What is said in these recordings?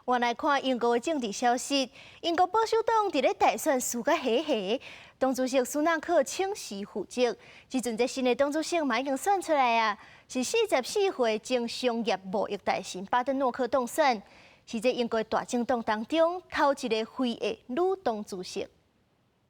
我來看英國的政治消息。英國保守黨佇咧大選輸甲稀稀，黨主席蘇納克請辭負責。這陣這新的黨主席嘛已經選出來啊，是44歲前商業貿易大臣巴登諾克當選，是這英國大政黨當中頭一个非裔女黨主席。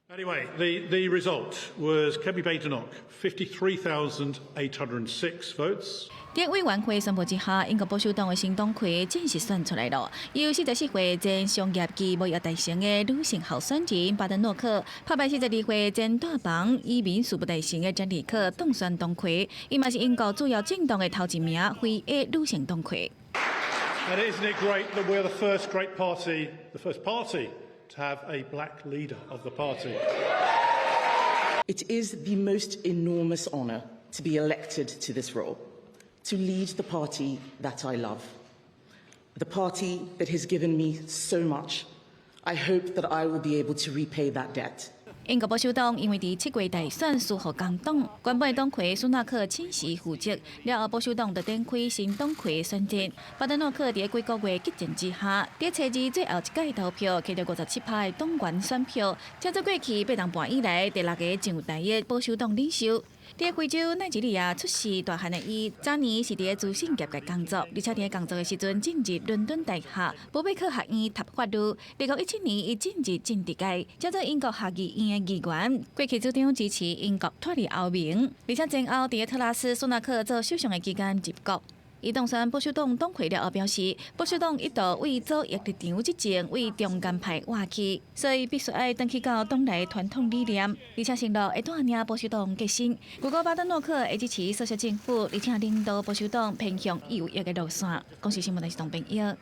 Anyway, the result was Kemi Badenoch, 53,806 votes. 佇委員會宣布之下，英國保守黨的新黨魁正式選出來了。由44歲前商業及貿易大臣的女性候選人巴登諾克，拍敗42歲前大房移民事務大臣的詹里克當選黨魁。伊嘛是英國主要政黨的頭一名非裔女性黨魁。 And isn't it great that we're the first great party, the first party to have a black leader of the party? It is the most enormous honour to be elected to this role, to lead the party that I love, the party that has given me so much. I hope that I will be able to repay that debt. 英國保守黨因為佇7月大選輸予工黨，原本的黨魁蘇納克請辭負責，了後保守黨就展開新黨魁選戰。巴登諾克佇幾個月激戰之下，佇初二最後一屆投票，摕著57%的黨員選票，成做過去8年半以來第六个上台的保守黨領袖。佇非洲奈及利亞出世大漢的伊，早年是佇資訊業界工作，而且佇工作的時陣進入倫敦大學波貝克學院讀法律。2017年，伊進入政治界，成做英國下議院的議員。過去主張支持英國脫離歐盟，而且前後佇特拉斯蘇納克做首相的期間入閣。伊當選保守黨黨魁了後表示，保守黨一度為左翼立場執政為中間派倚去，所以必須愛轉去到黨內傳統理念，而且承諾會帶領保守黨革新。如果巴登諾克會支持縮小政府，而且領導保守黨偏向右翼的路線。公視新聞電視董編譯。